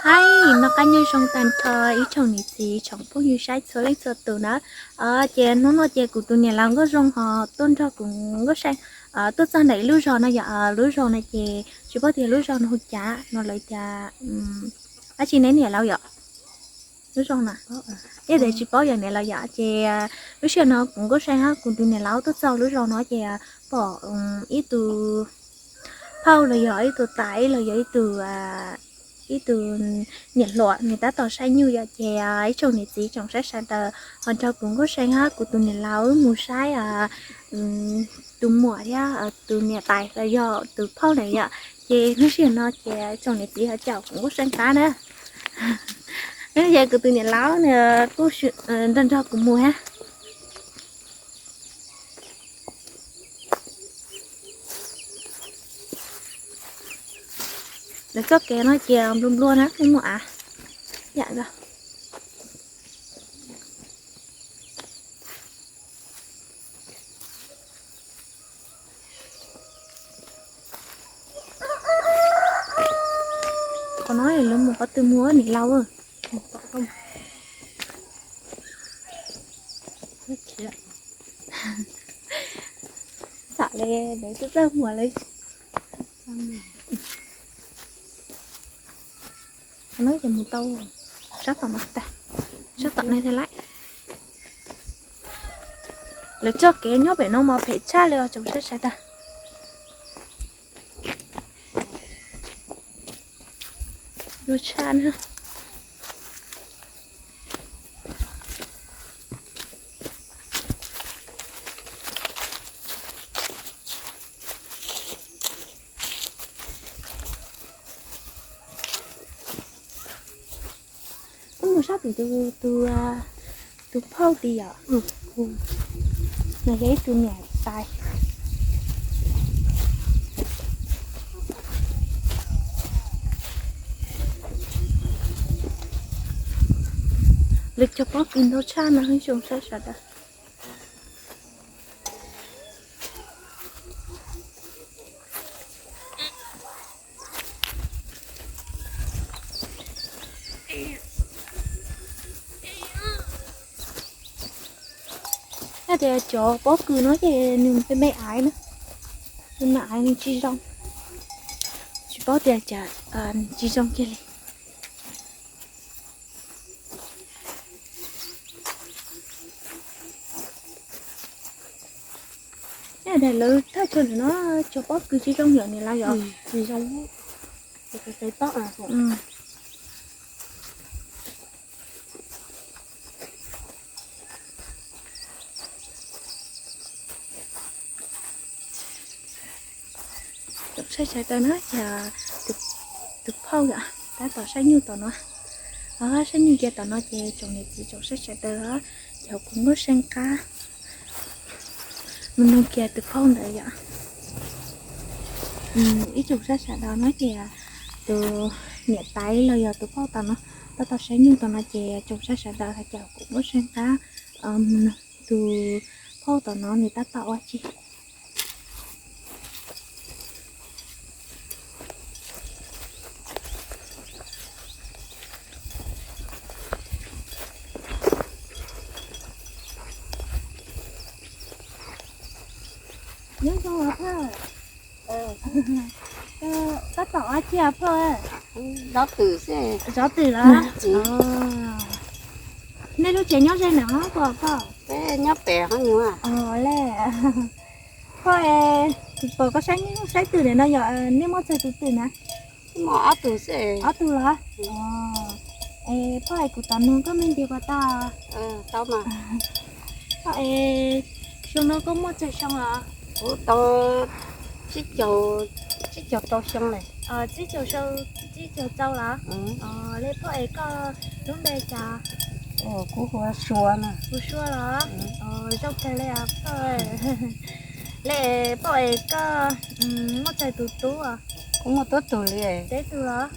Hais, noj qab nyob zoo tag nrho ib tsoom niam txiv tsoom phooj ywg saib txhua leej txhua tus na. Ces hnub no ces kuv tus niam laus Nkauj Zoo ho tuaj nrog kuv Nkauj See tuaj txog ntawm ib lub zos no yom. Lub zos no ces tsis paub tias lub zos no hu cas no lawv tias dab tsi ne niam laus yom. Lub zos na, ib txwm tsis paub yog niam laus yom. Ces lub sij hawm no kuv Nkauj See hab kuv tus niam laus tuaj txog lub zos no ces pom ib tug phauj los yog ib tug tais los yog ib tug ib tug niam hluas nws tab tom saib nyuj yom. Ces ib tsoom niam txiv tsoom saib sawv daws ho nrog kuv Nkauj See hab kuv tus niam laus wb mus saib tus muam thiab tus niam tais los yog tus phauj na yom. Ces lub sij hawm no ces tsoom niam txiv ho caum kuv Nkauj See qab na. Ces kuv tus niam laus nws kuj nrog nrog kuv mus thiab. Lawv txoj kev no ces nplua nplua na, muaj muaj av yam. Qhov no lawv mus qhov twg mus niam laus? Xam le lawv txawj muag lawm. Qhov no ces mus tau sab tom no tag, sab tom no thiaj lawm. Lawv txoj kev nyob pem no mas phem tshaj li os tsoom saib sawv daws. Dua tshaj na. Wb mus sab tim tus, tus phauj tid yom. Nws yog ib tug niam tais. Lawv cog pob kws ntau tshaj no ib tsoom saib sawv daws. Yog tias cov pob kws no ces nws me me aiv na, nws me aiv nws tsis zoo, tsis paub tias cas nws tsis zoo kiag li. Yog tias lawv thaj chaw ntawm no cog pob kws tsis zoo yom niam laus yom? Tsis zoo, pob. Tsoom saib sawv daws na, yog tus phauj yom, tab tom saib nyuj tom no. Saib nyuj kiag tom no ces tsoom niam txiv tsoom saib sawv daws, ces kuv muab saib qab mus nug kiag tus phauj ntawd yom. Ib tsoom saib sawv daws no ces tus niam tais los yog tus phauj tom no tab tom saib nyuj tom no ces tsoom saib sawv daws hais tias kuv muab saib qab mus nug tus phauj tom no nws tab tom ua tsi. Nyob zoo os phauj. Tab tom ua tsi os phauj? Zov twm xwb. Zov twm los? Nej lub tsev nyob ze ntawm no puas phauj? Nyob pem hov nyuj. Phauj es, pom koj saib nyuj saib twm ntawm no yog nej muaj txog tus twm na? Muaj ob tug xwb. Ob tug los? Es phauj es kuv tau nug koj me ntsis puas tau? Phauj es, xyoo no koj muaj tsawg xyoo os? Kuv tau tsib caug, tsib caug rau xyoo lawm. Tsib caug, tsib caug rau los? Le phauj es koj lub npe cas? Kuv hu Sua na. Hu Sua los? Zoo kawg li os phauj. Le phauj es koj muaj txog tus tub os? Kuv muaj tub tug li. Peb tug los?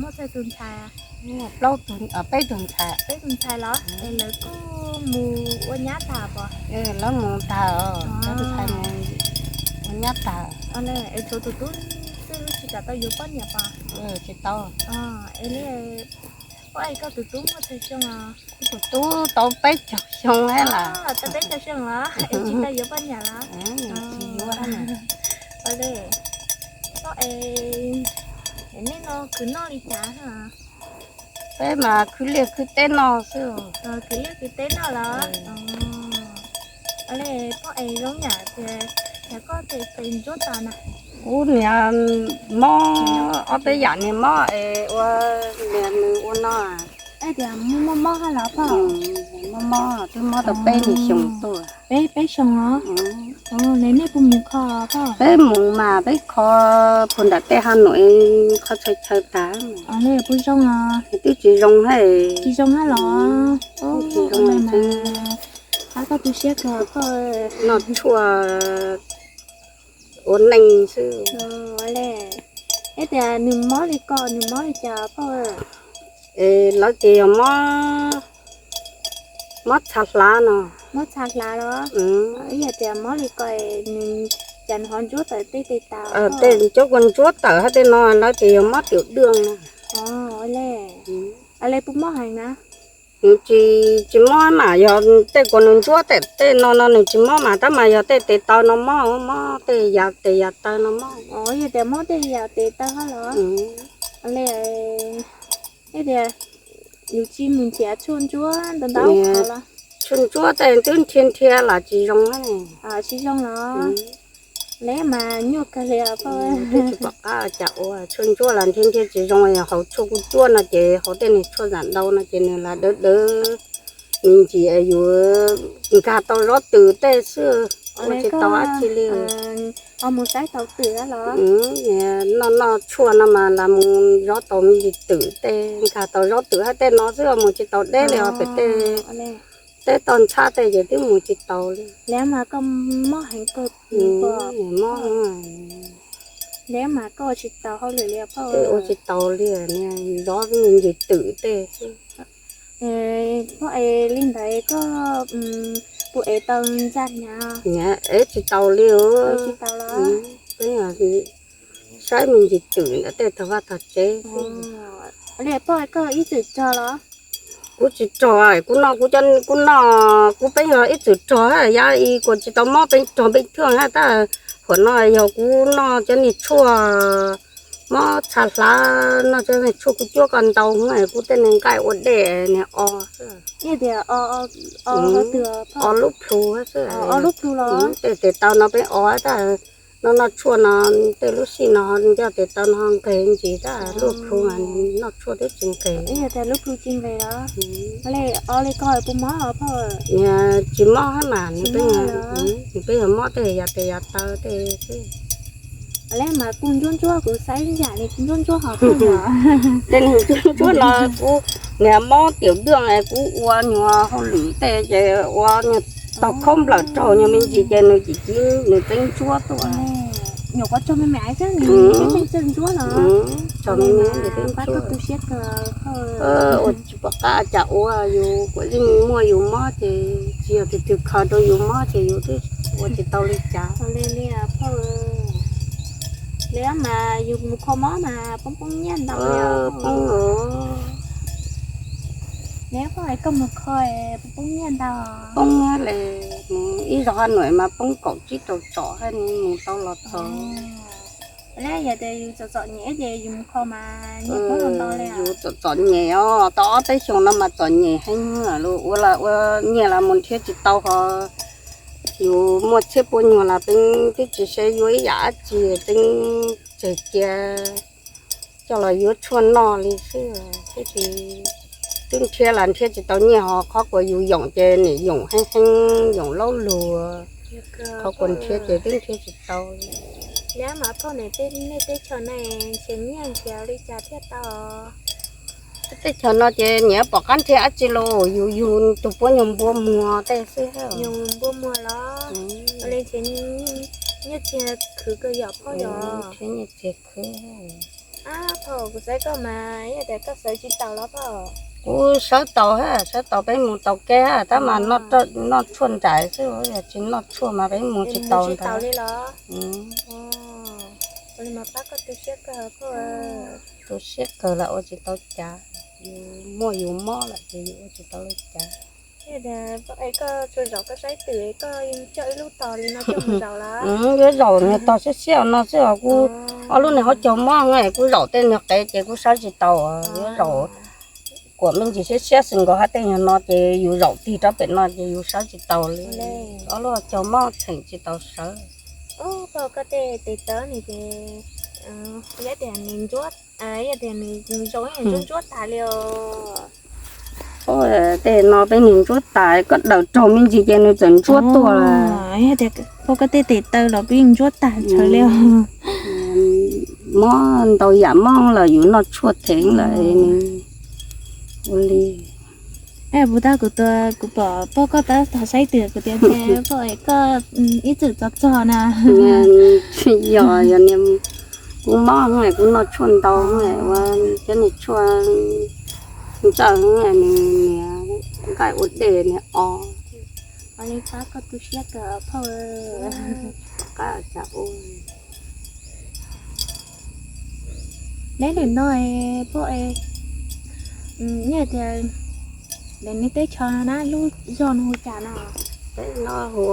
Muaj txog tus ntxhais? Muaj plaub tug, peb tug ntxhais. Peb tug ntxhais los? Es lawv kuj mus ua nyab tag pom? Lawv mus tag os, lawv tus ntxhais mus ua nyab tag. Es tshuav tus tub xwb tsis kam tau yuav poj niam pom? Tsis tau. Es li, koj tus tub muaj tsawg xyoo os? Kuv tus tub tau peb caug xyoo lawm. Tau peb caug xyoo los es tsis tau yuav poj niam los? Tsis yuav. Ua li, koj es nej no khwv noj li cas? Peb mas khwv liaj khwv teb noj xwb. Khwv liaj khwv teb noj los? Ua li, koj es zoo yam tias koj tes tes ntsuab tas na? Kuv niaj mob ob peb yam niaj mob es ua niaj nws ua no. Tias mob mob los poj? Mob mob twb mob tau peb niaj xyoo tuaj. Peb peb xyoo los? Li nej puas mus kho poj? Peb mus mas peb kho puag nram tej ha nuam, kho chaw chaw tas. Li puas zoo os? Twb tsis zoo hab. Tsis zoo hab los? Tsis zoo li. Pab koj tu siab kawg poj. Noj tshuaj ua neej xwb. Li, es tias nws mob li ko nws mob li cas poj? Es lawv tias yog mob, mob txha hlav no. Mob txha hlav los? Ib yam tias mob li ko nws, cas nws ho ntsuab tawm tej tes taw? Tej cov kua ntsuab tawm hab tej no lawv tias yog mob tiểu đường no. Li, li puas mob heev na? Nws tsis, tsis mob mas yog tej kua nws ntsuab tej, tej no no nws tsis mob mas tab mas yog tej tes taw no mob, mob tej yam tes yam taw no mob. Yog tias mob tej yam tes taw hab los? Li, tias yus tsis mus nrhiav tshuaj ntsuab ntau ntau los? Tshuaj ntsuab tej twb nrhiav nrhiav los tsis zoo. Tsis zoo los? Li mas nyuaj kawg li os poj. Twb tsis pom qab cas ua, tshuaj ntsuab los nrhiav nrhiav tsis zoo, haus tshuaj kuj cuab no ces haus tej niag tshuaj zam ntau no ces nws lam dawb dawb, me ntsis yuav nkag tau zob twm tej xwb, ua tsis tau dab tsi li. Noj noj tshuaj no mas lam mus zov tau me ntsis twm tej, nkag tau zob twm hab tej no xwb, mus tsis tau deb li os pem tej teb toj ntxhab tej ces twb mus tsis tau li. Li mas koj mob heev kawg, mob. Li mas koj ua tsis tau hauj lwm li poj? Ua tsis tau li, zov me ntsis twm tej xwb. Poj, es li ntawd koj puas ev tau ntxa hniav? Ev tsis tau li. Tsis tau los? Peb saib me ntsis twm ntawd tej tag vaj tag tsev. Li poj, koj ib txwm rog los? Kuv tsis rog, kuv noj, kuv cov, kuv noj, kuv peb yog ib txwm rog, yav i kuas tsis tau mob peb rog peb thuaj hab tab, huam no yog kuv noj cov niag tshuaj mob txha hlav, noj cov niag tshuaj kuj cuab koj ntau, kuv tej niag nqaij ua dej niag o. Ib tias o lub plhu xwb. Tej tes taw no peb o tab, noj noj tshuaj no tej lub sij no nco tes taw no nqeg ntsis tab, lub plhu mas noj tshuaj twb tsis nqeg. Lub plhu tsis nqeg los? Li o li ko puas mob poj? Tsis mob hab mas nws peb yog mob tej yav tes yav taw tej xwb. Li mas kuj ntsuab ntsuab, kuv saib yam li ntsuab ntsuab ho kuj yog. Tej niag ntsuab ntsuab no kuv niag mob tiểu đường es kuv ua nyuag hauj lwm tej ces ua nyuag tau khaub nplawm raug nyuag me ntsis ces nws tsis ci, nws txeeb ntsuab tuaj. Nyuam qhuav raug me me xwb, txeeb ntsuab no. Raug me me nws txeeb ntsuab. Ua tsis pom qab cas ua, yus kuj yeej muaj yus mob ces tsis yog tus twg khaws rau yus mob ces yus twb ua tsis tau li cas. Li mas yus mus kho mob mas poob poob nyiaj ntau. Poob. Li poj, koj mus kho poob poob nyiaj ntau? Poob nyiaj li, mus ib zos ha nuam mas poob kaum tsib rau tsom hab nws mus tau los txog. Li yog tias yus txom txom nyem ces yus mus kho mas nyiaj poob ntau li. Yus txom txom nyem os, tau ob peb xyoos no mas txom nyem heev, ua ua nyiaj los mus nrhiav tsis tau ho. Yus muaj txhiab pua nyuag los peb twb tsis saib yuav ib yam dab tsi, peb tseg cia coj los yuav tshuaj noj li xwb. Twb tsis, twb nrhiav los nrhiav tsis tau nyiaj ho, qhov kuas yus yoom ces nim yoom heev heev, yoom laub lug. Qhov kuas nrhiav ces twb nrhiav tsis tau. Li mas poj, nej teb chaws no nrhiav nyiaj nrhiav li cas thiaj tau? Teb chaws no ces nyiam pom qab nrhiav dab tsi los yus yug tus puab nyuag npua muag tej xwb. Npua muag los? Li nrhiav nyiaj txiag khwv kawg yom poj yom? Nrhiav nyiaj txiag khwv. Ab poj, kuv xav koj mas yog tias koj sawv tsis taus los poj? Kuv sawv taus, sawv taus peb mus taus kev tab mas noj tshuaj nraim xwb, yog tsis noj tshuaj mas peb mus tsis taus ntag li los? Ua li mas pab koj tu siab kawg poj. Tu siab kawg los ua tsis tau cas, yus muaj yus mob lawm ces yus ua tsis tau li cas. Koj tsuas zaum koj saib twm koj coj ib lub tos li no coj mus zaum lawm. Yuav zaum niag tos siab siab no xwb os, kuv ob lub niag hauv caug mob es kuv zaum tej niag qev ces kuv saib tsis tau, yuav zaum kuam me ntsis siab siab xwb nkaus hab tej nyuag no ces yus zaum tig rov pem no ces yus saib tsis tau li. Ob lub hauv caug mob txheem tsis tau sawv. Koj tej tes taw no ces, yog tias nws ntsuab, yog tias nws zoo ntsuab ntsuab tas li os. Tej no peb nws ntsuab tas, koj daws raug me ntsis ces nws txawm ntsuab tuaj lawm. Yog tias koj tej tes taw los peb yeej ntsuab tag nrho li os. Mob ntau yam mob lawm yus noj tshuaj thev lawm nws ua li. Puas tab kuv tua, kuv pom pog koj tab tom saib twm kuv tias pog koj ib txwm txog txog na. Tsis yog, yog niag kuv mob kuv noj tshuaj ntau ua cov niag tshuaj ntsawj nws niag nqaij ua dej niag o. Ua li pab koj tu siab kawg phauj. Qab cas ua Neb nim no pog es, yog tias ntawm nej teb chaws no na lub zog no hu cas no? Peb no hu,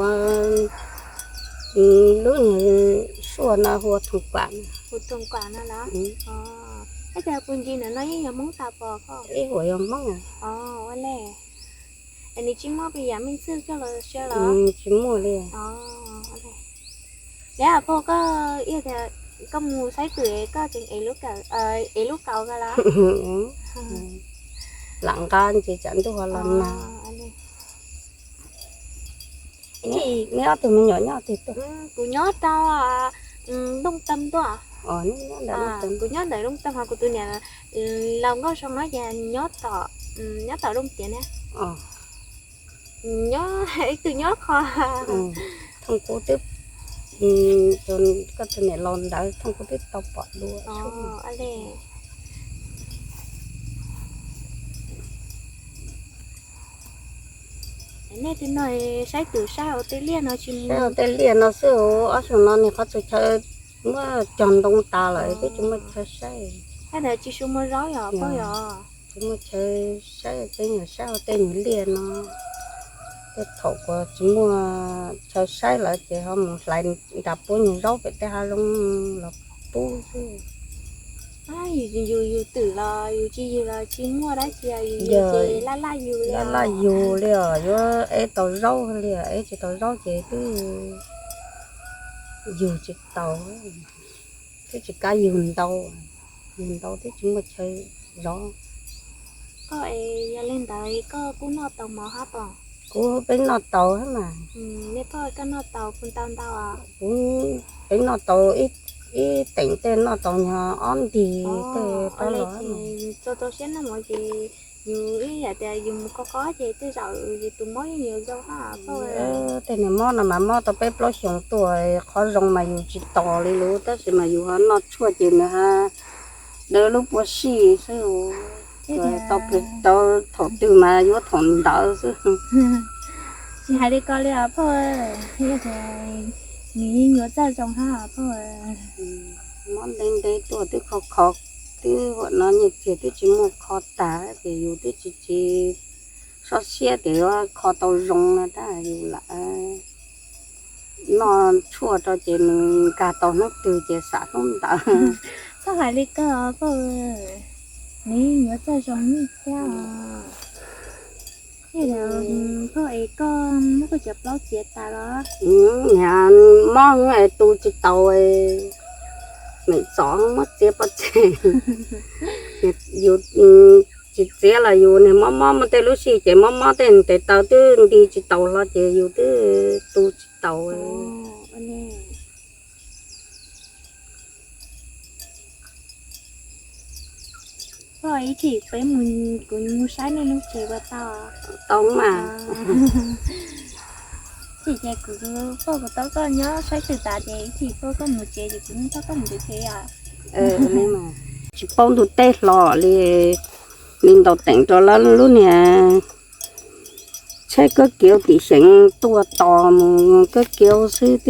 lub nyuag suaj no hu Thoom Kuam. Hu Thoom Kuam no los? Ib tias kuv ntsis ntawm no yeej yog Hmoob tas pom koj? Ib huam yog Hmoob. Ua li, es nws tsis muaj pes yam me ntxwj coj los sia los? Tsis muaj li. Li pog koj, koj mus saib twm koj tseem ev lub kaus kawg los? Lam nqa ntsis tsam ntuj los nag. Neb ob tug me nyuam nyob twg tuaj? Kuv nyob rau Looj Tawm tuaj. Kuv nyob ntawm Looj Tawm, ho kuv tus niam laus Nkauj Zoo no ces nyob tom, nyob tom Looj Tiav na. Nyob ib tug nyob qho. Thooj Kub twb, koj tus niam laus ntawd Thooj Kub twb tau pom dua. Nej twb no saib twm saib hauv tej liaj no tsis, saib hauv tej liaj no xwb, ob xyoos no nws qhov txhia chaw muab cog ntoo tas lawm twb tsis muaj chaw saib. Tab sis tsis su muaj zaub yog pog yog? Tsis muaj chaw saib, peb nyuam saib hauv tej nyuag liaj no. Tej thaum kuv tsis muaj chaw saib lawm ces ho mus hlais nra puab nyuag zaub pem tej hav zoov los pub xwb. Yus yus twm los yus tsis yus los tsis muaj dab tsi, yus yus ces laj laj yus li, laj laj yus li os. Yuav ev tau zaub li, ev tsis tau zaub ces twb yug tsis tau, twb tsis kav yug ntau, yug ntau twb tsis muaj chaw zov. Koj es yog li ntawd koj kuj noj tau mov hab pog? Kuv peb noj tau hab mas. Nej pog koj noj tau kuv ntau ntau? Kuv, peb noj tau, ib teem tej noj tau nyuag ob ntig tej rau los. Txaus txaus siab noj mov ces yus ib yam tias yus mus kho khob ces tej zaum yus tus mob yeej yuav zoo hab pog. Tej niag mob no mas mob tau peb plaub xyoos tuaj, qhov zoo mas yus tsis tos li lawm tab sis mas yus ho noj tshuaj ces nws ho daws lub puas sij xwb. Tau thaum twg mas yuav thaum ntawd xwb. Tsis hais li ko li os pog, yog tias nws yeej yuav txawj zoo hab pog. Mob ntev ntev tuaj twb kho kho, twb huam no nyiaj txiag twb tsis muaj kho tag ces yus twb tsis tsis sab siab tias yuav kho tau zoo no tab yus lam noj tshuaj rau ces nws nkag tau hnub twg ces xam hnub ntawd. Txhob hais li ko pog, nws yeej yuav txawj zoo thiab os. Pog es koj muab koj cov plaub txiav tas los? Niag mob es tu tsis tau, mem txov muab txiav pov tseg. Yus tsis txiav los yus niag mob mob muaj tej lub sij ces mob mob tej tes taw twb nti tsis taus hlo ces yus twb tu tsis tau. Pog, ib chim peb mus, kuv mus saib nej lub tsev puas tau? Tau mas. Ib chim ces kuv, pog, kuv tau koj nyob saib twm tas ces ib chim pog koj mus tsev ces kuv tau koj mus tsev os. Tsis paub ntuj teb hlo li, li ntaus teem rau lawv lub niag tsheb kab kiav tim xeev tuaj tos mus kab kiav xwb twb,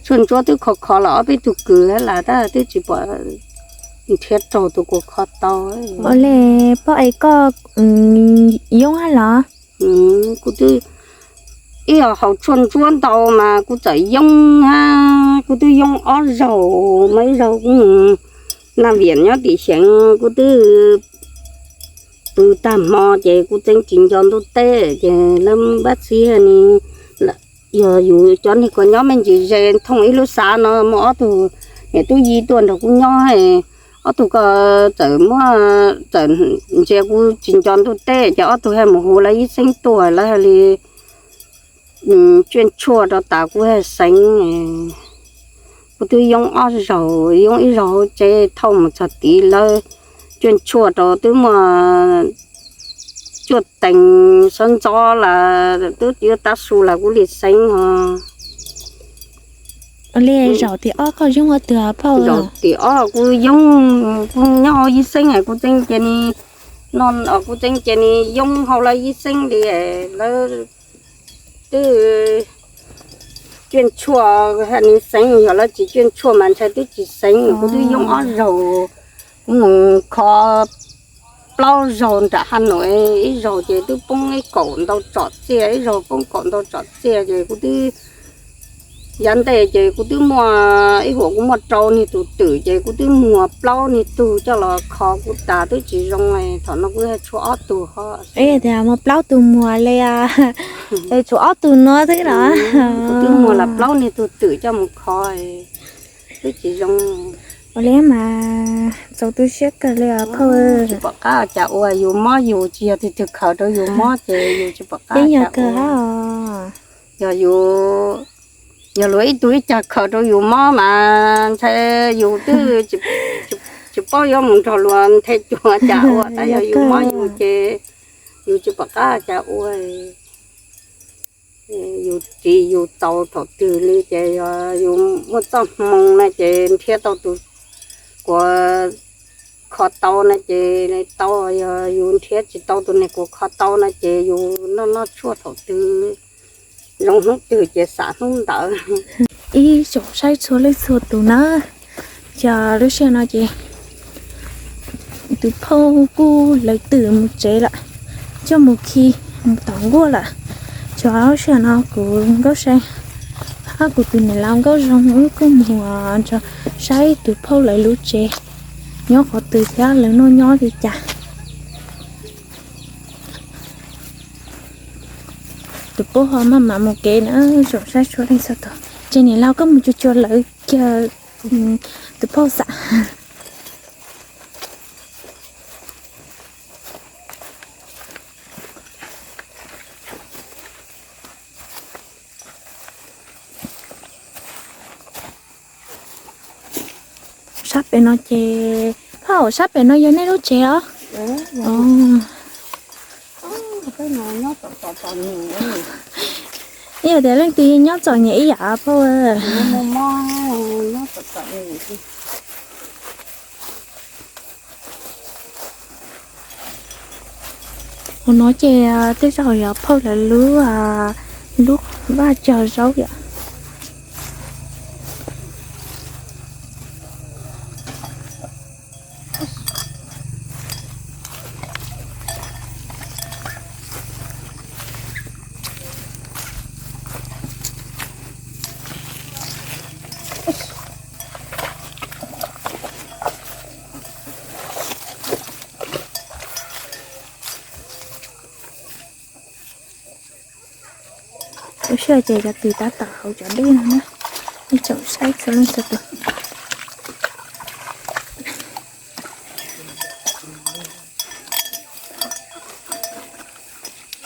tshuaj ntsuab twb kho kho los ob peb tug kws hab las tab twb tsis pom nrhiav raug tus kua kho tau. Ua li, pog es koj yoob hab los? Kuv twb ib yam haus tshuaj ntsuab ntau mas kuv txawm yoob hab, kuv twb yoob ob zaug, muaj ib zaug kuv mus naj viam nyob tim xeev, kuv twb pw tag hmo ces kuv txeev tsis nco ntuj teb ces lawv npab txib ni, yog yus cov neeg kuj nyob me ntsis ze thooj ib lub xav no muaj ob tug niam tub yij tuaj nrog kuv nyob, ob tug ko txawm muab, txawm ntsia kuv tsis nco ntuj teb ces ob tug haj mus hu lawv ib xeeb tuaj, lawv haj li tsiaj tshuaj rau tas kuv haj xeev. Kuv twb yoob ob zaug, yoob ib zaug hauv tsev thauj mus txog tid lawv tsiaj tshuaj rau twb muaj cuaj tees xob ntxob las twb yuav tab su las kuv li xeeb ho. Li zaum tim ob koj yoob ua twg phauj? Zaum tim ob kuv yoob, kuv nyob hauv ib xeeb es kuv txeev cia ni, no kuv txeev cia ni yoob hauv lawv ib xeeb li lawv twb tsiaj tshuaj haj ni xeeb, yog lawv tsis tsiaj tshuaj mas ntshai twb tsis xeeb. Kuv twb yoob ob zaug, kuv mus kho plaub zaug nram Haj Noom, ib zaug ces twb poob ib kaum ntau tsom txiaj, ib zaug poob kaum ntau tsom txiaj ces kuv twb, yav ntej ces kuv twb muaj ib huam kuv muaj rau niag tus twm ces kuv twb muag plaub niag tug coj los kho kuv tas twb tsis zoo, thaum no kuv tshuav ob tug ho. Tias muaj plaub tug muag li, tshuav ob tug no xwb los? Kuv twb muag los plaub niag tug twm coj mus kho twb tsis zoo. Ua li mas txaus tu siab kawg li os phauj. Tsis pom qab cas ua, yus mob yus tsis yog tus twg khaws rau yus mob ces yus tsis pom qab cas ua. Yog yus, yog luag ib tug ib cag khaws rau yus mob mas ntshai yus twb tsis paub yuav mus nrog luag nthe cuag cas ua, tab yog yus mob yus ces yus tsis pom qab cas ua. Yus ris yus txaus thaum twg li ces yog yus muaj txoj hmoo na ces nrhiav tau tus kua kho tau na ces tau, yog yus nrhiav tsis tau tus neeg kua kho tau na ces yus noj noj tshuaj thaum twg zoo hnub twg ces xam hnub ntawd. Ib tsoom saib txhua leej txhua tus na, yog lub sij hawm no ces tus phauj kuj lawv twm mus tsev lawm, coj mus khi mus tom nkuaj lawm. Tso lub sij hawm no kuv Nkauj Saib hab kuv tus niam laus Nkauj Zoo wb kuj mus nrog saib tus phauj lawv lub tsev nyob qhov twg thiab lawv noj nyob li cas. Tus phauj ho maj mam mus kev na, tsoom saib txhua leej txhua tus. Ces niam laus koj mus cuag cuag lawv, tus phauj xam. Sab pem no ces, phauj, sab pem no yog nej lub tsev os? Yog tias leej twg nyob txom nyem ib yam phauj. Ua no ces tej zaum yog phauj lawv lub, lub vaj cog zaub yom. Lub sij hawm ces cov twm tab tom haus cov dej no na, ib tsoom saib txhua leej txhua tus.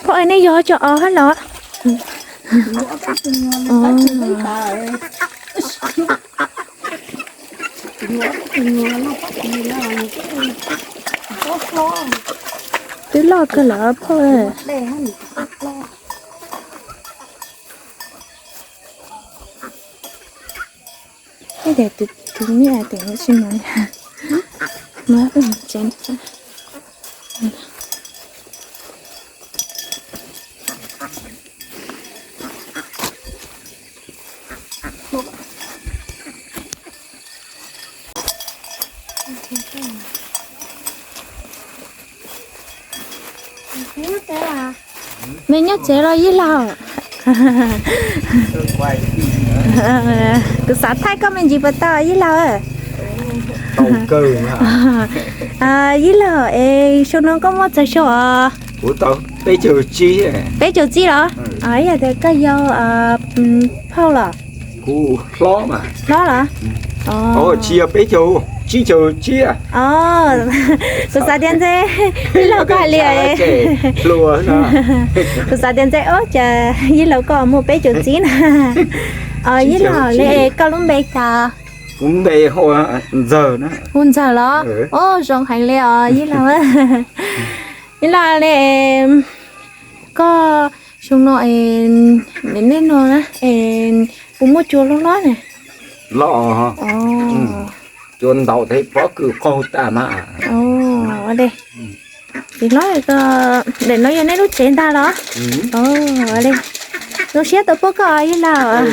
Phauj, nej yog cov os hab los? Twb loj kawg lawm phauj. Tus me tsev no, no tsev. Me nyob tsev los yij laug? Kuv xav thaij koj me ntsis puas tau yij laug? Yij laug es xyoo no koj muaj txog xyoo os? Peb caug txib los? Yog tias koj yau phauj los? Hlob los? Tsis yog peb caug, tsib caug txib. Kuv xav tias ntse yij laug koj hais li, kuv xav tias ntse ub cas yij laug koj muaj peb caug txib na. Yij laug li koj lub npe cas? Kuv npe hu Ntxawg. Hu Ntxawg los? Zoo heev li os yij laug. Yij laug li koj xyoo no, nej no na, puas muaj cua loj hlob ne? Loj, cua ntau thiab pob kws qaug tas mas. Ces hlob, daim no yog nej lub tsev ntag los? Zoo siab tau pom koj yij laug.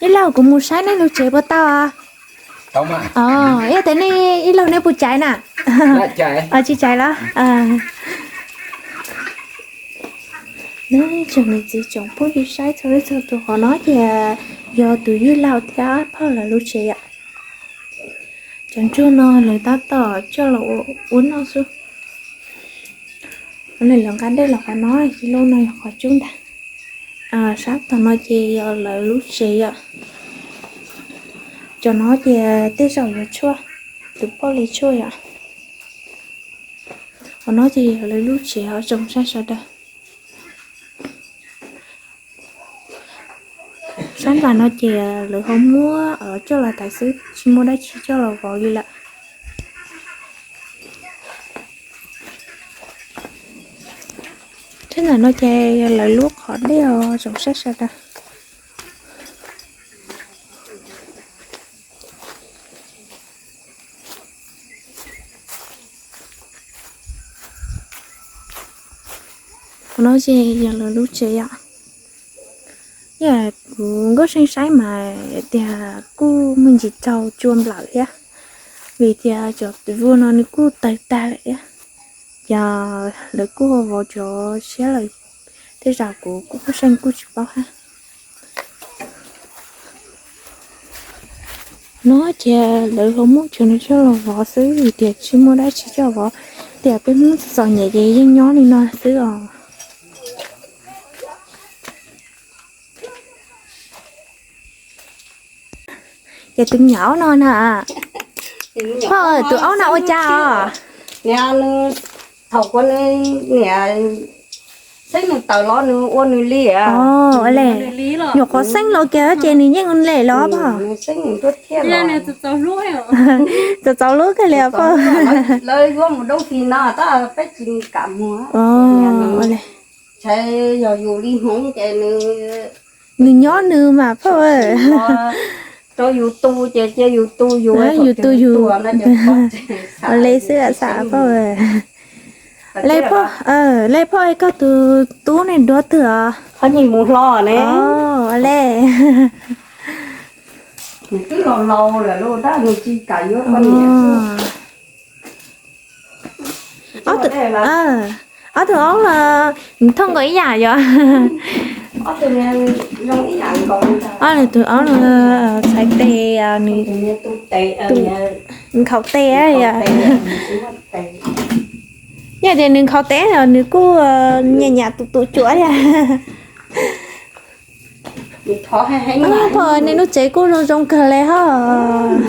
Yij laug, kuv mus saib nej lub tsev puas tau? Yog tias nej yij laug nej puas caiv na? Tsis caiv los? Tsoom niam txiv tsoom phooj ywg saib txog leej txog tus, qhov no ces yog tus yij laug thiab phauj lawv lub tsev yom. Cov ntsuag no lawv tab tom coj los ua noj xwb. Lawv nqa dej los qhov no, ib lub no yog qhov cub ntag. Sab tom no ces yog lawv lub tsev yom. Cov no ces tej zaum yog tshuaj, tus phauj li tshuaj yom. Qhov no ces yog lawv lub tsev os tsoom saib sawv daws. Sab nram no ces lawv ho muab coj los taiv xwb, tsis muaj dab tsi coj los vov li lawm. Sab nram no ces yog lawv lub qhov dej os tsoom saib sawv daws. Qhov no ces yog lawv lub tsev yom. Yog kuv Nkauj Seej saib mas tias kuj me ntsis raug cua nplawm thiab, vim tias cov tus vuag no nws kuj tawg tag lawm thiab. Ces lawv kuj vov cov tshiab lawm, tej zaum kuv kuj Nkauj Seej kuj tsis paub hab. No ces lawv ho muab cov no coj los vov xwb vim tias tsis muaj dab tsi coj vov, tias peb Hmoob txom txom nyem ces yeej nyob li no xwb os. Ces tus me nyuam aub no na, phauj, tus aub no ua cas os? Thaum kuv niam xeeb nws tawm los nws ua nws li, nyuam qhuav xeeb los kiag ces nws yeej ua li los phauj. Txaus txaus hlub kawg li phauj. Lawv yuav mus doob fis no tab peb tsis kam mus. Txhais yog yus li hmoov ces nws nyob nws mas phauj. Rau yus tu ces cia yus tu, yus tu yus. Le xwb xav phauj. Le phauj, koj tus tub ne duab twg os? Qhov nyias mus hlo ne. Le nws twb laus laus lawm lauj, tab nws tsis kam yuav poj niam. Ob tug aub los thooj nkaus ib yam yom. Ob tug aub los txhais tes, nws nkhaus tes yom. Yog tias nws nkhaus tes los nws kuj nyam nyam tus tus cuav thiab. Phauj, nej lub tsev kuj zoo zoo kawg li hos.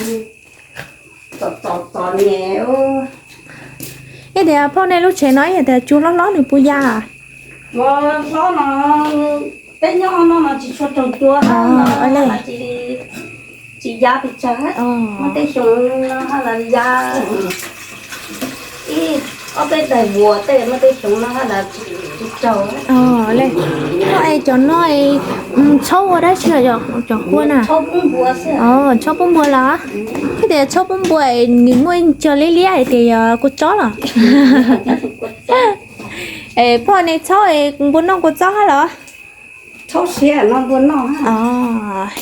Yog tias phauj nej lub tsev no yog tias cua hlob hlob nws puas ya? Hlob no peb nyob no mas tsis tshua raug cua, tsis ya pes tsawg, muaj tej xyoo no haj los ya ib ob peb daim vuas tej, muaj tej xyoo no haj los tsis raug. Koj es cov no txhob ua dab tsi, cov kua na? Txhob pub npua los? Yog tias txhob pub npua es nws muaj cog liab liab hais tias yog kua txob los? Es phauj nej txhob es npua noj kua txob hab los? Txhob siab no npua noj.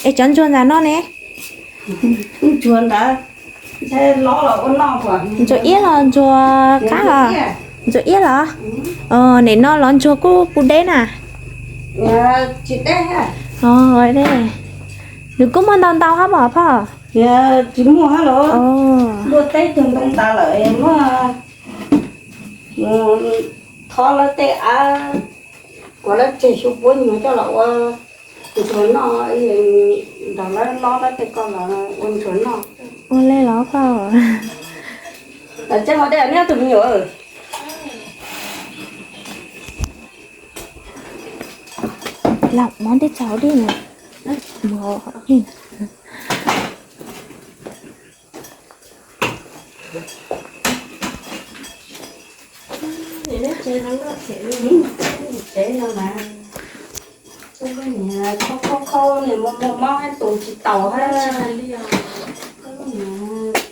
Es cov ntsuag ntawd no ne? Ntsuag ntawd Ntsuag iab los ntsuag qab os? Ntsuag iab los? Nim no los ntsuag kuj puv deb na. Nws kuj muaj ntau ntau hab mos phauj? Tsis muaj hab los. Luaj teb tug ntoo tas lawm muab thov lawv tej av, kuas lawv tseg xyu puab nyuag coj los ua ntsuag noj, nrog lawv lob lawv tej ko los ua ntsuag noj. Ua le los phauj. Tseeb ua dej neb ob tug me nyuam. Lam mov tej tsaus dej na. Tsev no mas, khaub khaub khaub, muaj mob tus tsis taus hab.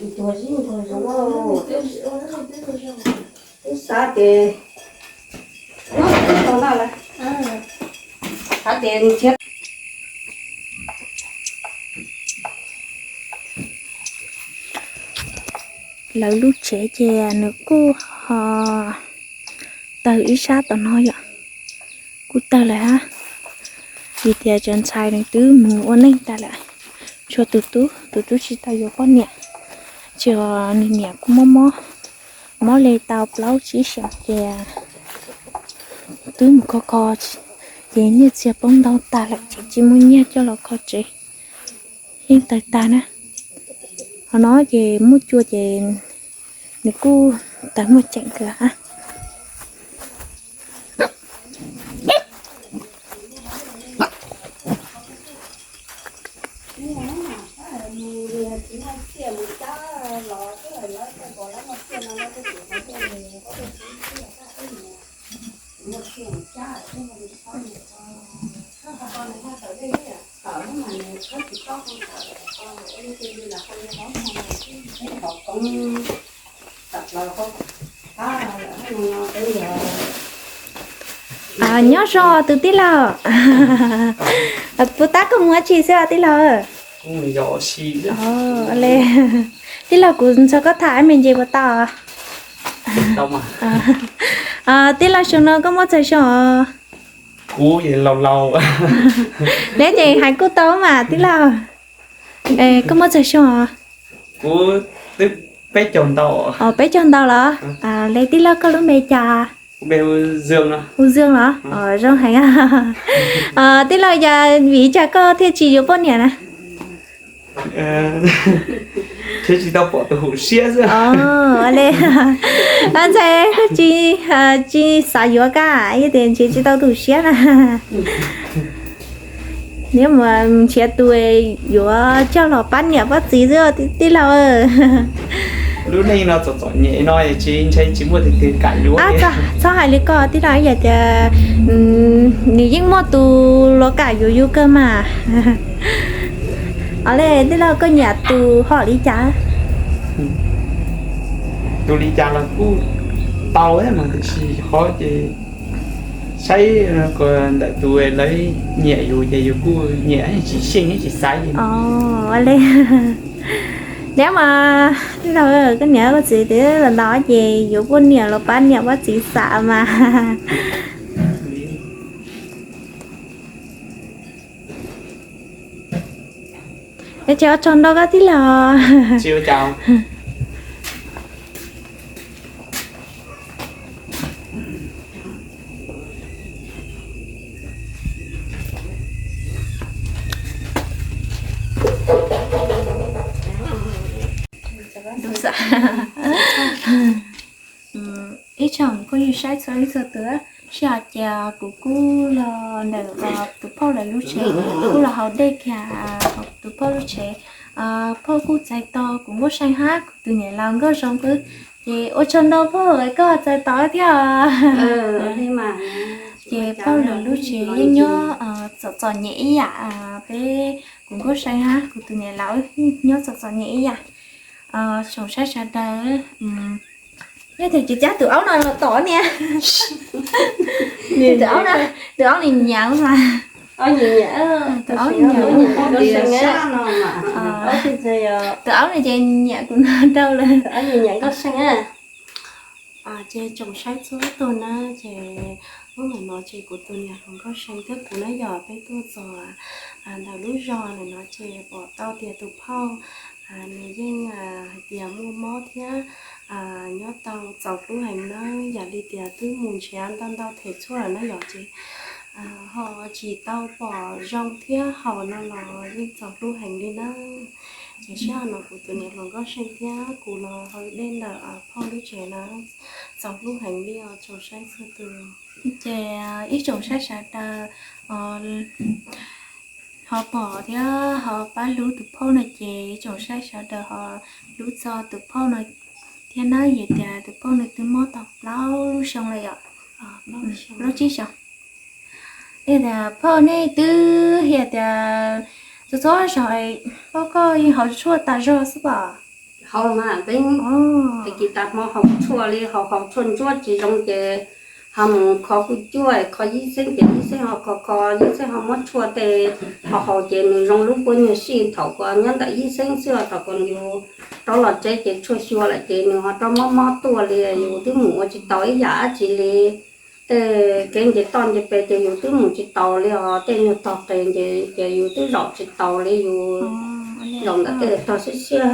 Ntsuag zib ntsuag zoov, twb xav ces nyob tau no lawm, xav ces nrhiav. Lawv lub tsev ces nws kuj ho tawg ib sab tom no yom, kuj tawg lawm hab, vim tias cov ntxhais nws twb mus ua neej tas lawm. Tshuav tus tub, tus tub tsis tau yuav poj niam, tsis, nws niam kuj mob mob, mob li tau plaub tsib xyoos ces twb mus kho kho, ces nyiaj txiag poob ntau tas lawm ces tsis muaj nyiaj coj los kho tsev, yeej tawg tag na. Qhov no ces muaj cua ces nws kuj tawg muaj ceem kawg. Nyob zoo tus tij laug, puas tab koj mus ua tsi xwb tij laug? Tij laug, kuv nrog koj tham me ntsis puas tau? Tij laug, xyoo no koj muaj txog xyoo os? Neb ces hais kuj tau mas tij laug. Koj muaj txog xyoo os? Peb caug ntau los? Le tij laug koj lub npe cas? U Zwm los? Zoo heev. Tij laug, yog vim li cas koj thiaj tsis yuav poj niam na? Ntshe tsis tau pom tus hum siab xwb. Ntxhais, koj tsis, tsis xav yuav koj, yog tias ntshe tsis tau tus hum siab na. Neb mus nrhiav tus yuav coj los pab niam pab txiv xwb tij laug. Lub neej no txom txom nyem no tsis, ntshe tsis muaj tus twg kam yuav. Txhob hais li ko tij laug, yog tias nws yeej muaj tus los kam yuav yus kawg mas. Os, le tij laug, koj nyiam tus hom li cas? Tus li cas los kuj tau mas, tiam sis qhov ces saib ntawm tus lawv nyiam yus ces yus kuj nyiam, tsis xyeej tsis xaiv li. Os, le, neb mas tij laug, koj niam koj txiv twb los ces yuav poj niam los pab niam pab txiv xav mas. Es tsis ua tsaug ntau koj tij laug. Ib tsoom phooj ywg saib txhua leej txhua tus, sij hawm ces kuv kuj los ntawm tus phauj lawv lub tsev, kuj los haus dej kiag tus phauj lub tsev. Phauj kuj txais tau kuv nkauj See hab kuv tus niam laus nkauj Zoo xwb. Ces ua tsaug ntau phauj, koj txais tau thiab. Ces phauj lawv lub tsev yeej nyob txom txom nyem ib yam, peb kuv nkauj See hab kuv tus niam laus nyob txom txom nyem ib yam. Tsoom saib sawv daws, yog tias tsis cab tus aub no los tom niam, tus aub, tus aub ni nyav mas. Tus aub nyiam, tus aub no ces nyiam kuv no dhau lawm. Ces tsoom saib txhua tus na, ces hnub no ces kuv tus niam hluas Nkauj See thiab kuv na yog peb tuaj txog ntawm lub zos ntawm no ces pom tau tias tus phauj nws yeej hais tias muaj mob thiab nyob tau txaus hlub heev na, yam li tias twb mus nrhiav ntau ntau them tshuaj lawm na yom, ces ho tsis tau pom zoo thiab haus no los yeej txaus hlub heev li na. Ces sij hawm no kuv tus niam hluas Nkauj See thiab kuv los haus dej ntawm phauj lub tsev na, txaus hlub heev li os tsoom saib txhua tus. Ces ib tsoom saib sawv daws ho pom thiab ho pab hlub tus phauj no ces ib tsoom saib sawv daws ho hlub txog tus phauj no thiab na, yog tias tus phauj nws twb mob tau plaub lub xyoo lawm yom, plaub tsib xyoo. Yog tias phauj nej twb yog tias txhua txhua zaus phauj koj yeej haus tshuaj tas zog xwb pom? Haus mas, peb tag kis tas hmo haus tshuaj li, haus haus tshuaj ntsuab tsis zoo ces ho mus kho kuj cuaj, kho yib xeeb ces yib xeeb ho kho kho, yib xeeb ho muab tshuaj tej ho haus ces nws zoo lub puab nyuag sij thaum kuv nyob ntawm yib xeeb xwb, thaum kuv yus rov los tsev ces tshuaj xyuas lawm ces nws ho rov mob mob tuaj li, yus twb mus ua tsis tau ib yam dab tsi li. Tej kev nce toj nce pes ces yus twb mus tsis taus li os, tej nyuag tog qes ces yus twb zaum tsis taus li, yus zaum ntawm tej tog siab siab,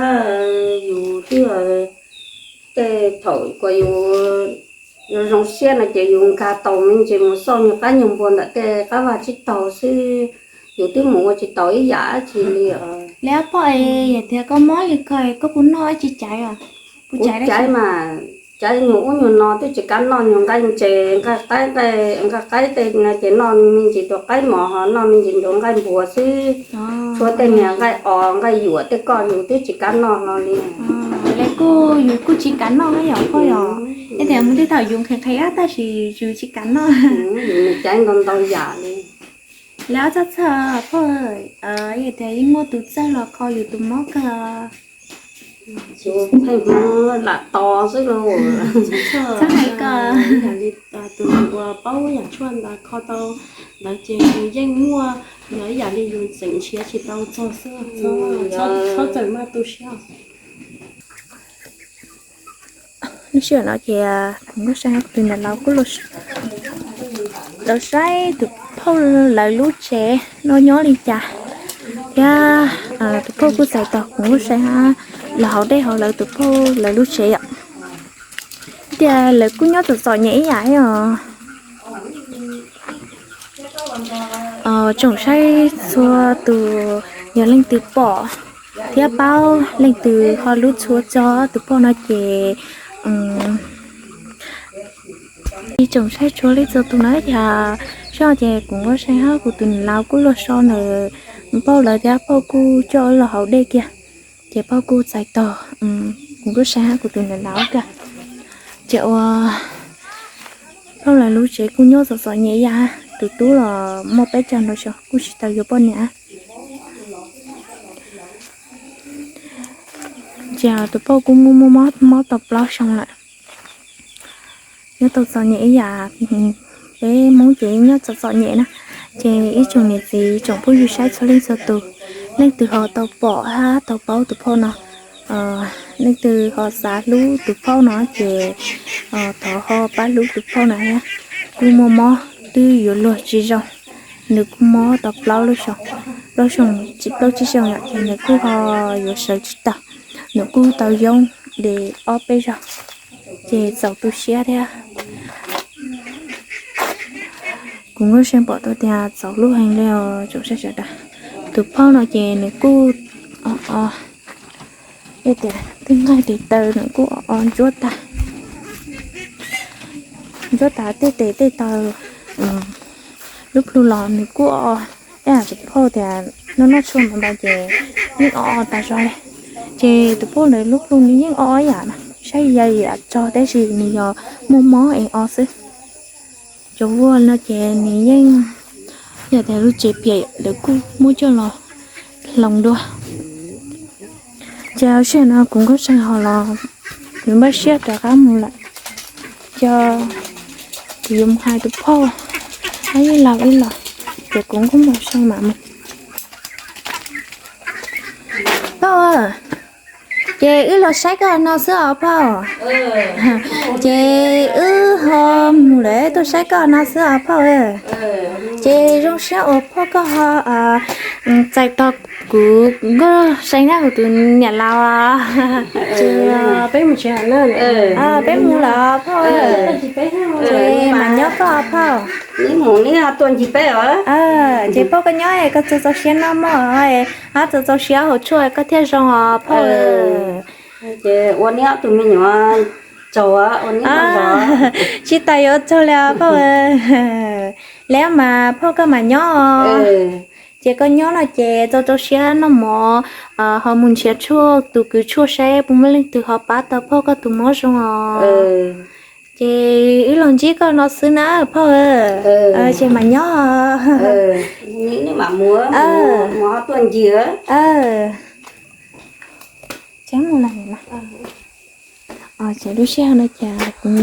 yus twb tej thaum kuv yus yuav zoo siab no ces yus nkag tau me ntsis mus xauj nyuag qab nyuag npua ntawm tej qab vaj tsib taug xwb, yus twb mus ua tsis tau ib yam dab tsi li os. Li ob poj es yog tias koj mob li ko koj puas noj dab tsi caiv os? Kuv caiv mas, caiv nyuag ub nyuag no twb tsis kav noj, nyuag nqaij ntses, nqaij qaib, nqaij qaib tej no ces noj me ntsis tus qaib mos ho noj me ntsis tus nqaij npuas xwb. Tshuav tej niag nqaij os nqaij yuam tej koj yus twb tsis kav noj hlo li. Li kuj yus kuj tsis kav noj yom, koj yog ib tias mus tej thaum yus nqhis nqhis tab sis yus tsis kav noj. Yus caiv ntau ntau yam li. Li ob txoj txhawj, yog tias yeej muaj tus txawj los kho yus tus mob kawg. Yus pheej hmoov lam tos xwb lauj. Txhob hais kom tus uas paub yam tshuaj ntawd kho tau ntawd ces nws yeej muaj, yog ib yam li yus tseem nrhiav tsis tau txog xwb. Txhob txawm maj tu siab. Lub sij hawm no ces kuv Nkauj See hab kuv tus niam laus kuj los saib tus phauj lawv lub tsev no nyob li cas thiab tus phauj kuj txais tos kuv Nkauj See hab los haus dej hauv lawv tus phauj lawv lub tsev yom. Tias lawv kuj nyob txom txom nyem ib yam os. Tsoom saib txhua tus, yog leej twg pom thiab paub leej twg ho hlub tshua txog tus phauj no ces ib tsoom saib tshua leej txhua tus na, yog sij hawm ces kuv Nkauj See hab kuv tus niam laus kuj luag so ntawm phauj lawv thiab phauj kuj coj los haus dej kiag. Ces phauj kuj txais tos kuv Nkauj See hab kuv tus niam laus kag. Ces ua phauj lawv lub tsev kuj nyob txom txom nyem ib yam, tus tub los muaj peb caug ntau xyoo kuj tsis tau yuav poj niam. Ces tus phauj kuj muaj muaj mob tau plaub xyoo lawm. Nyob tau txom nyem ib yam, peb Hmoob ces nyob txom txom nyem na. Ces ib tsoom niam txiv tsoom phooj ywg saib txhua leej txhua tus, leej twg ho tau pom hab tau paub tus phauj no, leej twg ho xav hlub tus phauj no ces thov ho pab hlub tus phauj no thiab. Kuj muaj mob twb yuav luag tsis zoo, nws kuj mob tau plaub lub xyoo, plaub xyoo, plaub tsib xyoo yom, ces nws kuj ho yuav sawv tsis tau, nws kuj tau yoob li ob peb zaug, ces txaus tu siab thiab. Kuv Nkauj See pom tau tias txaus hlub heev li os tsoom saib sawv daws. Tus phauj no ces nws kuj o o, tias tej nqaij tes taw nws kuj o o ntsuab tag, ntsuab tag tej tes tej taw, lub plhu los nws kuj o o. Ib yam tus phauj tias noj noj tshuaj ntau ntau ces yeej o o tas zog li. Ces tus phauj ntawd lub plhu nws yeej o o ib yam na, saib yam tsog tab sis nws yog muaj mob es o xwb. Cov vuag no ces nws yeej yog tias lub tsev piam lawv kuj muab coj los hloov dua. Ces sij hawm no kuv Nkauj See ho los yuav npaj siab rov qab mus lawm. Ces kuv yuav mus hais tus phauj, hab ib los ib los. Ces kuv nkauj mus saib mam mus. Phauj, ces wb los saib koj no xwb os phauj. Ces wb ho mus lawm tuaj saib koj no xwb os phauj. Ces zoo siab uas phauj koj ho txais tos kuv Nkauj See na, kuv tus niam laus. Peb mus lawm phauj, ces mam nyob koj phauj. Ces phauj koj nyob koj txaus txaus siab noj mov, txaus txaus siab haus tshuaj koj thiaj zoo os phauj. Ua neb ob tug me nyuam tsaug, ua neb tsaug. Tsis tas yuav tsaug li phauj. Li mas phauj koj mam nyob os. Ces koj nyob no ces txaus txaus siab noj mov, ho mus nrhiav tshuaj tus kws tshuaj saib puas muaj leej twg ho pab tau phauj koj tus mob zoo os. Ces wb los ntsib koj no xwb na phauj. Ces mam nyob. Ces lub sij hawm no ces kuv,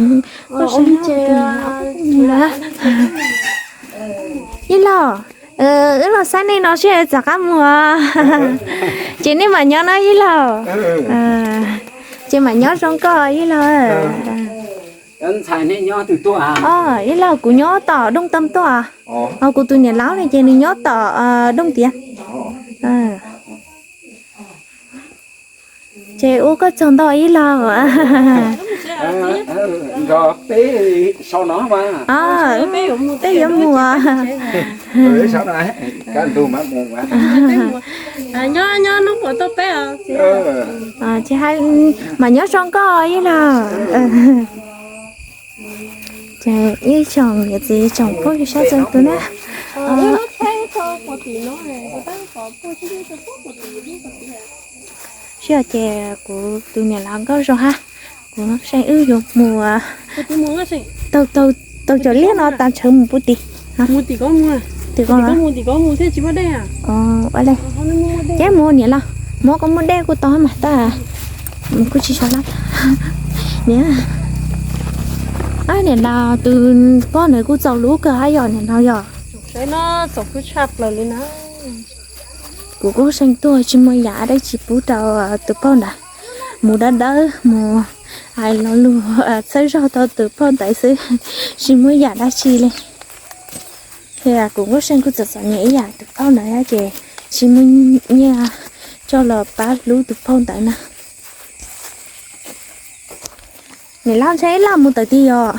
Yij laug, wb los saib nej no seb txawm qab mus. Ces nej mam nyob na yij laug. Ces mam nyob zoo koj yij laug. Yij laug, kuv nyob tom Dooj Tam tuaj. Kuv tus niam laus ne ces nws nyob tom Dooj tiav. Ces ua koj tsaug ntau yij laug. Peb yuav mus. Mam nyob zoo koj yij laug. Ces ib tsoom niam txiv tsoom phooj ywg saib txhua tus na. Sij hawm ces kuv tus niam laus nkauj zoo hab, kuv Seej wb yuav mus taug cov liaj no tas ntshaw mus puag tim. Ua le, ces mus niam laus, muab koj muab dej kuj tau mas tab kuj tsis so lab. Niam, niam laus tus poj ntawd kuj txaus hlub kawg hab yom niam laus yom. Kuv Nkauj Seej tuaj tsis muaj yam dab tsi pub rau tus phauj ntawd, mus dawb dawb mus hais lo lus txhawb zog rau tus phauj ntawd xwb, tsis muaj yam dab tsi li. Ces kuv Nkauj Seej kuj txom txom nyem ib yam tus phauj ntawd ces tsis muaj nyiaj coj los pab hlub tus phauj ntawd na. Niam laus ntshe ib laj mus tawm tid yom.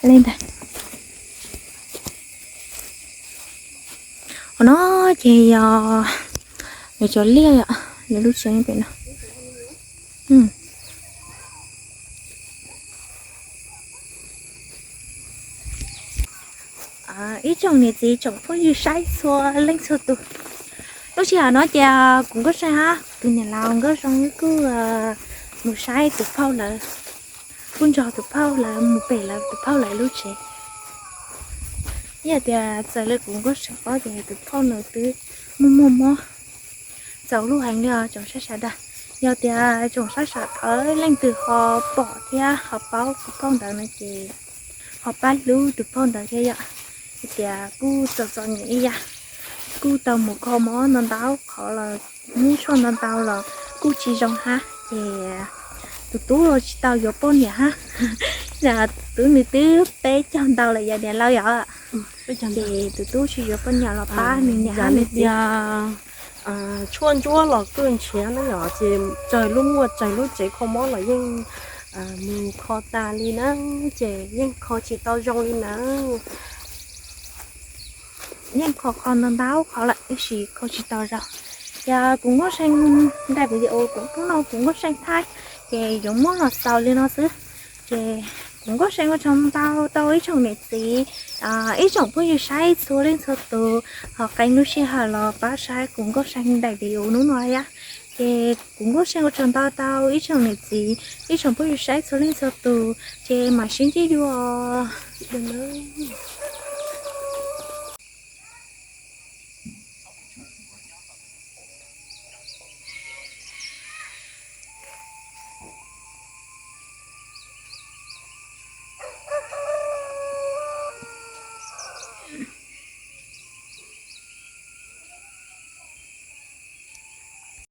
Li ntawd. Qhov no ces yog lawv cov liaj yom, lawv lub tsev pem no. Ib tsoom niam txiv tsoom phooj ywg saib txhua leej txhua tus, lub sij hawm no ces kuv Nkauj Seej hab tus niam laus Nkauj Zoo kuj mus saib tus phauj lawv, kuj nrog tus phauj lawv mus pem lawv tus phauj lawv lub tsev. Yog tias txawm li kuv Nkauj Seej paub ces tus phauj nws twb muaj muaj mob txaus lub heev li os tsoom saib sawv daws. Yog tias tsoom saib sawv daws leej twg ho pom thiab ho paub tus phauj ntawd no ces ho pab hlub tus phauj ntawd thiab yom. Tias kuj txom txom nyem ib yam, kuj tau mus kho mob ntau ntau qhov los, muab tshuaj ntau ntau los kuj tsis zoo hab ces tus tub los tsis tau yuav poj niam hab. Tus tub nws twb peb caug ntau lawm yom niam laus yom. Ces tus tub tsis yuav poj niam los pab nws niam hab nws txiv. Tshuaj ntsuab los kuj nrhiav na yom, ces tsawg lub muaj tsawg lub tsev kho mob los yeej mus kho tas li na, ces yeej kho tsis tau zoo li na. Yeej kho kho ntau ntau qhov lawm tab sis kho tsis tau zoo. Ces kuv Nkauj Seej ntaus video kuv hnub no kuv Nkauj Seej thaij ces yuav muab los xaus li no xwb. Ces kuv Nkauj Seej ua tsaug ntau rau ib tsoom niam txiv, ib tsoom phooj ywg saib txhua leej txhua tus ho qee lub sij hawm los pab saib kuv Nkauj Seej ntaus video hnub no thiab. Ces kuv Nkauj Seej ua tsaug ntau rau ib tsoom niam txiv, ib tsoom phooj ywg saib txhua leej txhua tus, ces mam sib ntsib dua.